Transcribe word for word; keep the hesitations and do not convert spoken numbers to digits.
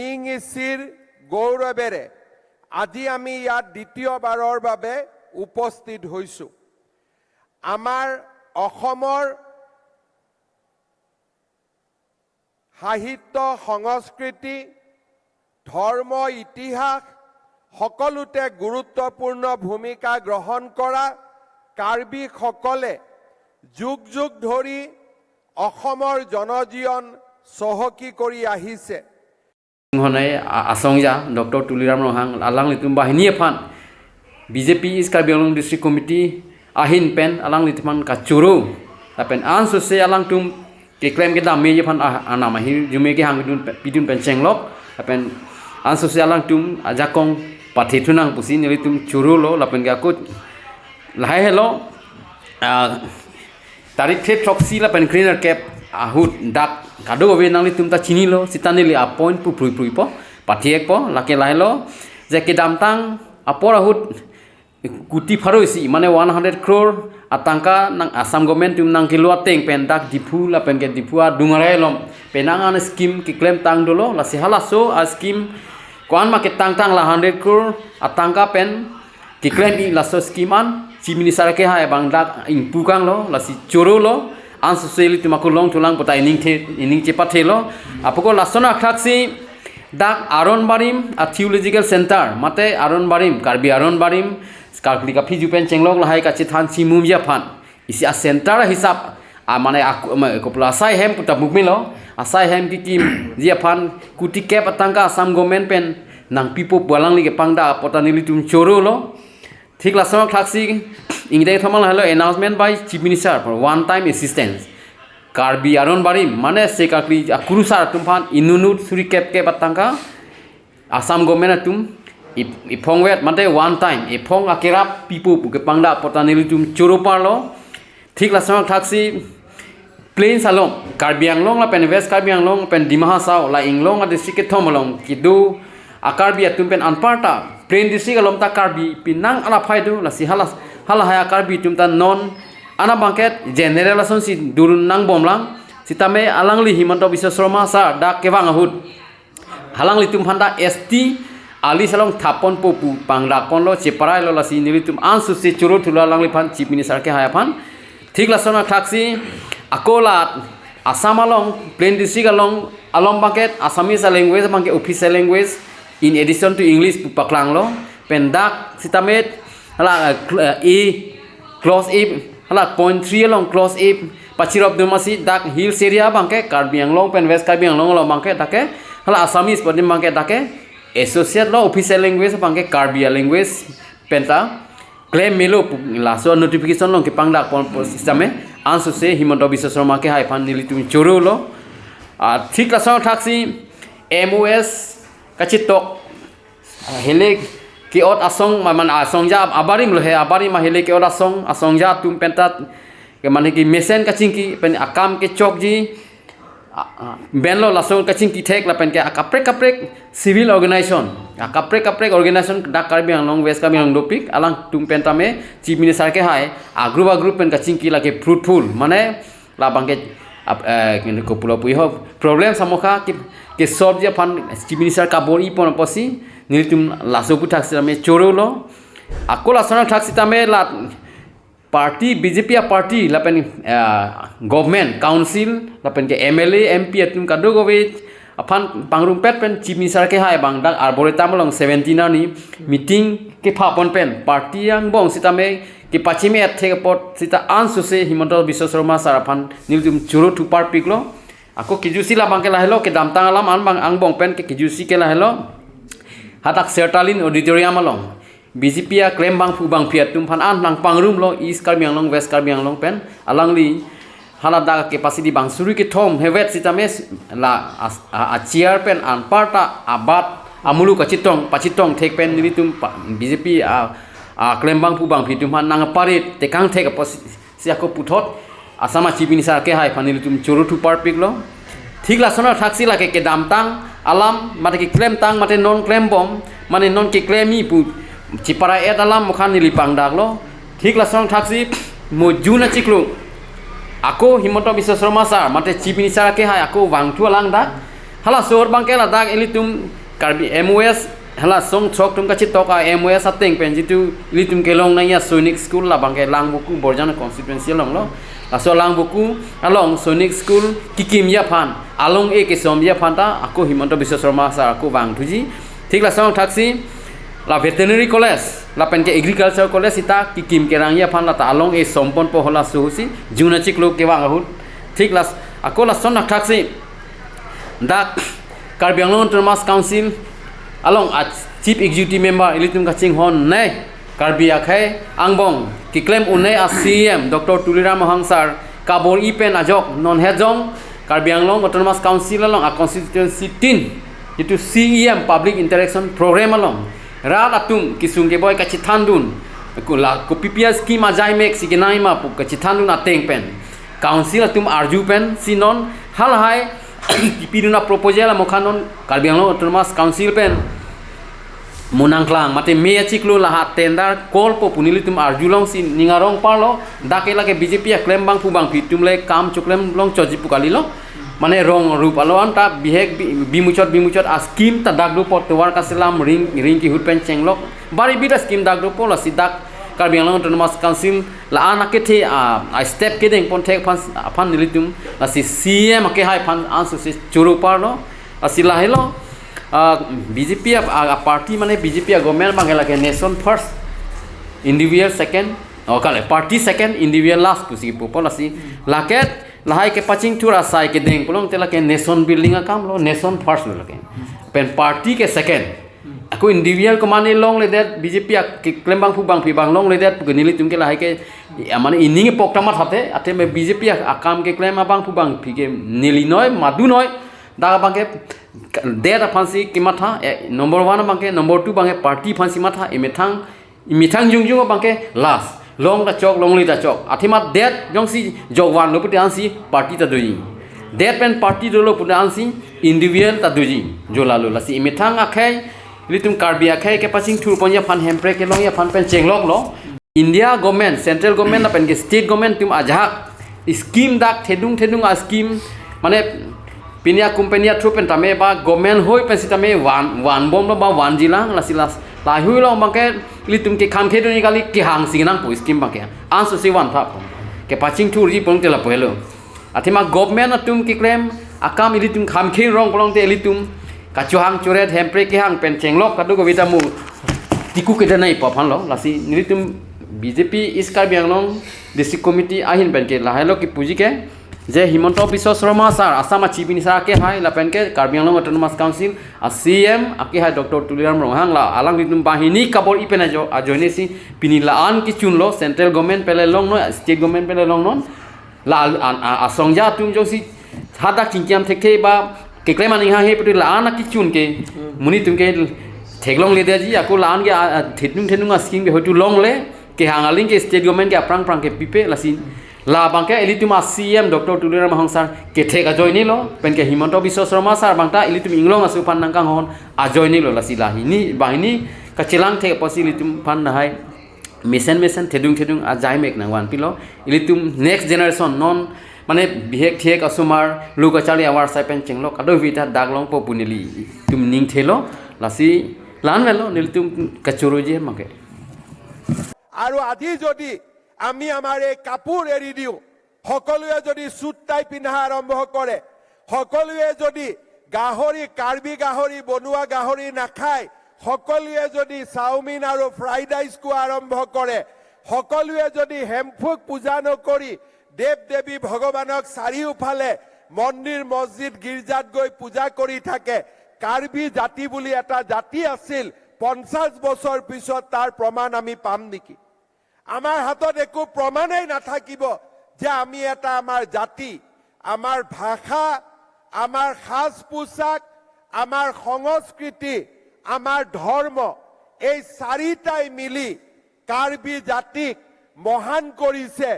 ইং ইচিৰ গৌৰৱেৰে আজি আমি ইয়াত দ্বিতীয়বাৰৰ বাবে উপস্থিত হৈছো। আমাৰ অসমৰ সাহিত্য, সংস্কৃতি, ধৰ্ম, ইতিহাস সকলোতে গুৰুত্বপূৰ্ণ ভূমিকা গ্ৰহণ কৰা কাৰ্বিসকলে যুগ যুগ ধৰি অসমৰ জনজীৱন চহকী কৰি আহিছে। Honai a-, asongja Doctor Tuliram Ronghang alanglitum banghini aphan B J P East Karbi Anglong District Committee ahin pen alanglitum aphan kachoro lapen ansose alangtum keklem kedam meji aphan a-, anam ahirjume kehang pidun pe-, pidun pen chenglok lapen ansose alangtum ajakong pathethu nang pusi nelitum chorolo lapen ke ako lahai helo, ah, tarik kre throksi lapen krenerkep ahut dak kadokave nanglitum ta chinilo, sita neli apoint pu phrui phrui po, pathiek po, lake lahelo, je kedamtang apor ahut kuti pharo isi, mane one hundred crore atangka nang Assam government atum nangkelo ateng pen dak Diphu lapen ke Diphu adung arai along penang an scheme keklem tang dolo, lasi halaso a scheme ko-an ma ketang tang la hundred crore atangka pen keklem-i laso scheme an Chief Minister kehai abang dak ingpu kanglo, lasi chorolo, ansose ilitum ako longthulang puta ining the, ining chepathelo. Apot ko lason athaksi dak Aron Barim a Theological Center, mate Aron Barim, Karbi Aron Barim, Karkli kaphiju pen chenglok lahai kachethan chimumji aphan isi a center ahisap, a mane aku, ma, koplo asai hem puta bukmilo, asai hem kekimji aphan kuti kep atangka Assam government pen nangpipo pu alangli kepangdak apot ta nelitum chorolo. Thik lason athaksi ingdeng thomang lahelo announcement by Chief Minister for one time assistance Karbi Aron Barim, mane se Karkli akurusar atum aphan inut inut suri kep kep atangka Assam government atum ip-, iphongvet mate one time iphong akerap pipo pu kepangdak apot ta nelitum choro parlo. Thik lason athaksi plains along, Karbi Anglong lapen West Karbi Anglong pen Dima Hasao la inglong a district kethom along kedo a Karbi atum pen anparta plain district along ta Karbi penang alaphai do, lasi hala, halahai a Karbi atum ta non ana bangket general asonsi dur nangbomlang, sitame alangli Himanta Biswa Sarma sir dak kevang ahut halanglitum aphan ta S T a list along thapponpo pu pangdakponlo, cheparailo, lasi nelitum ansose choro thulo alangliphan Chief Minister kehai aphan. Thik lason athaksi ako la Assam along plain district along along bangket Assamese language bangket official language in addition to English pu paklanglo, pen dak sitame hala, eh, cl-, eh, A clause A, hala point three along clause A pachirop dun masi dak hills area bangke Karbi Anglong pen West Karbi Anglong along bangke dak ke hala Assamese pu adim bangke dak ke associate lo, official language bangke Karbi language penta klem melo pu laso notification along kepangdakponpo sitame ansose Himanta Biswa Sarma kehai aphan nelitum chorolo. Ah, thik lason athaksi M O S kachetok, ah, hele ke-ot asong, ma-, man asongja abarim lo he, abarim ma hele ke-ot asong, asongja atum penta ke mane ke mesen kachingki pen akam kechokji, ah, ah, benlo lason kachingki thek lapen ke akaprek kaprek civil organization, akaprek kaprek organization dak Karbi Anglong West Karbi Anglong dopik alangtum pentame Chief Minister kehai a group a group pen kachingki lake fruitful, mane labang ke ap-, eh, kini kopilo pu iho problem samokha ke, ke solve ji aphan Chief Minister kabor-iponpo si nelitum laso aputhak sitame chorolo. Ako lason athak sitame la party B J P a party lapen, eh, government council lapen ke M L A M P atum kadokave aphan pangrumpet pen Chief Minister kehai abang dak Arboretum along seventeen arni meeting kepapon pen party angbong sitame kepachimi-et thek apot sita ansose Himanta Biswa Sarma sir aphan nelitum choro thu parpiklo. Ako kejusi labang ke lahelo, kedamtang alam an bang angbong pen ke kejusi ke lahelo. Hadak Sertalin Auditorium along B J P a klembangphu bangphi atum aphan an nangpangrumlo East Karbi Anglong, West Karbi Anglong pen, alangli haladak ke pasi di bang suri kethom hevet sitame la as-, a, a chair pen anparta abat amulu kachetong, pachetong thek pen nelitum pa, B J P a, a klembangphu bangphi atum aphan nangparit tekang thek apot si, si ako puthot Assam a Chief Minister kehai aphan nelitum choro thu parpiklo. Thik lason athak si lake kedamtang alam mate keklemtang mate non klembom mane non keklem-i pu chepara-et alam mokhan neli pangdaklo. Thik lason athak si mo June achiklo ako Himanta Biswa Sarma sir mate Chief Minister kehai ako vangthu alang dak Halaso abangke ladak ilitum Karbi M O S, hala song throk atum kachitok a M O S ateng pen jitu ilitum kelong nangji a Sainik School, labangke Langvoku Borjan constituency along lo. Laso Langvoku along Sainik School kikimji aphan, along-e kesomji aphan ta ako Himanta Biswa Sarma sir ako vangthuji. Thik lason thaksi la Veterinary College lapen ke Agriculture College sita kikim kerangji aphan lata along-e somponpo halaso ahutsi June achiklo kevang ahut. Thik las ako lason thaksi dak Karbi Anglong Autonomous Council along a Chief Executive Member ilitum kachinghon ne Karbi akhei angbong keklem un-e a C E M Doctor Tuliram Ronghang sir kabor-i pen ajok non hejong Karbi Anglong Autonomous Council along a constituency tin itu C E M Public Interaction Program along rat atum kesung keboi kachethandun, ko la kopi pi a scheme ajaimek si kenangji ma pu kachethandun ateng pen Council atum arju pen si non halahai kipidun a proposal amokha non Karbi Anglong Autonomous Council pen mo nangklang mate May achiklo laha tender call po pu nelitum arjulongsi ning arong parlo, dak ke lake B J P aklem abangphu abangphi atum le kam choklem longchotji pu kalilo. Mane rong rup alo anta bihek bi- bimuchot bimuchot a scheme ta dak dopo tovar kaselam ring ring kehut pen chenglok. Bari bida scheme dak dopo, lasi dak Karbi Anglong Autonomous Council la-an akethe a, a step kedeng ponthek aphan aphan nelitum lasi C E M akehai aphan ansose choro parlo. Lasi lahelo, ah, B J P a, a, a party mane B J P a government abangke lake nation first, individual second, oh kale, party second, individual last pusi pupo, lasi lake lahai kepachingthur asai kedeng pulote lake nation building akam lo, nation first lo lake. Pen party ke second. Ako individual ko mane longledet, B J P akeklem abangphu abangphi abang longledet pu ke nelitum ke lahai ke, ya, mane ining epok ta mathate, athe me B J P a- akam keklem abangphu abangphi ke neli noi, madu noi, dak abangke det aphansi kematha, eh, number one abangke, number two abangke party aphansi matha, emethang, emethang jongjong abangke last, long ta chok, longle ta chok. Athema det jongsi jokvanlo pute ansi party ta doji. Det pen party dolo pute ansi individual ta doji. Jo lalo, lasi emethang akhei, ilitum Karbi akhei kepachingthur ponji aphan, Hemprek kelongji aphan pen chengloklo. India government, central government lapen ke state government atum ajahak scheme dak thedung thedung a scheme, mane pini a company a through pen tame ba government hoi pen sitame van vanbomlo ba vanjilang, lasi las lahai hui along abangke ilitum ke kham khedun kali, kehang si nangpo scheme abangke. Ansose vanthapo. Kepachingthurji pulote lapu helo. Athema government atum keklem akam ilitum kham kherong pulote ilitum kachohang choret Hemprek kehang pen chenglok kadokave ta mo tiku kedanai pu aphanlo. Lasi nelitum B J P East Karbi Anglong District Committee ahin pen ke lahailo kipuji ke, je Himanta Biswa Sarma sir, Assam a Chief Minister akehai, lapen ke Karbi Anglong Autonomous Council a C E M akehai Doctor Tuliram Ronghang, la alanglitum banghini kabor-i pen ajo- ajoinesi pini la-an kechunlo, central government pen le longnon, state government pen le longnon. La al- an- a- asongja atum jongsi hadak chingkiam thekthe ba keklem aning hanghe pute la-an akechun ke monit atum ke theklongledetji, ako la-an ke a- a- thedung thedung a scheme ke hoitu longle, kehang aling ke state government ke aphrang phrang ke pipe, lasi labangke ilitum a C E M Doctor Tuliram Ronghang sir kethek ajoinelo, pen ke Himanta Biswa Sarma sir abang ta ilitum inglong aso aphan nangkanghon ajoinelo, lasi lahini banghini kachelang thek apotsi ilitum aphan lahai mesen mesen thedung thedung ajaimek nangvanpilo. Ilitum next generation non mane bihek thihek asomar lo kacharli avar sai pen chenglok kadokave ta dak longpo pu nelitum ningthelo, lasi la-an velo nelitum kachoroji abangke. আৰু আজি যদি আমি আমাৰ এই কাপোৰ এৰি দিওঁ, সকলোৱে যদি চুট টাই পিন্ধা আৰম্ভ কৰে, সকলোৱে যদি গাহৰি, কাৰ্বি গাহৰি, বনুৱা গাহৰি নাখায়, সকলোৱে যদি চাওমিন আৰু ফ্ৰাইড ৰাইচ খোৱা আৰম্ভ কৰে, সকলোৱে যদি হেমফুক পূজা নকৰি দেৱ দেৱী ভগৱানক চাৰিওফালে মন্দিৰ মছজিদ গীৰ্জাত গৈ পূজা কৰি থাকে, কাৰ্বি জাতি বুলি এটা জাতি আছিল, পঞ্চাশ বছৰ পিছত তাৰ প্ৰমাণ আমি পাম নেকি? আমাৰ হাতত একো প্ৰমাণেই নাথাকিব যে আমি এটা আমাৰ জাতি, আমাৰ ভাষা, আমাৰ সাজ পোছাক, আমাৰ সংস্কৃতি, আমাৰ ধৰ্ম, এই চাৰিটাই মিলি কাৰ্বি জাতিক মহান কৰিছে,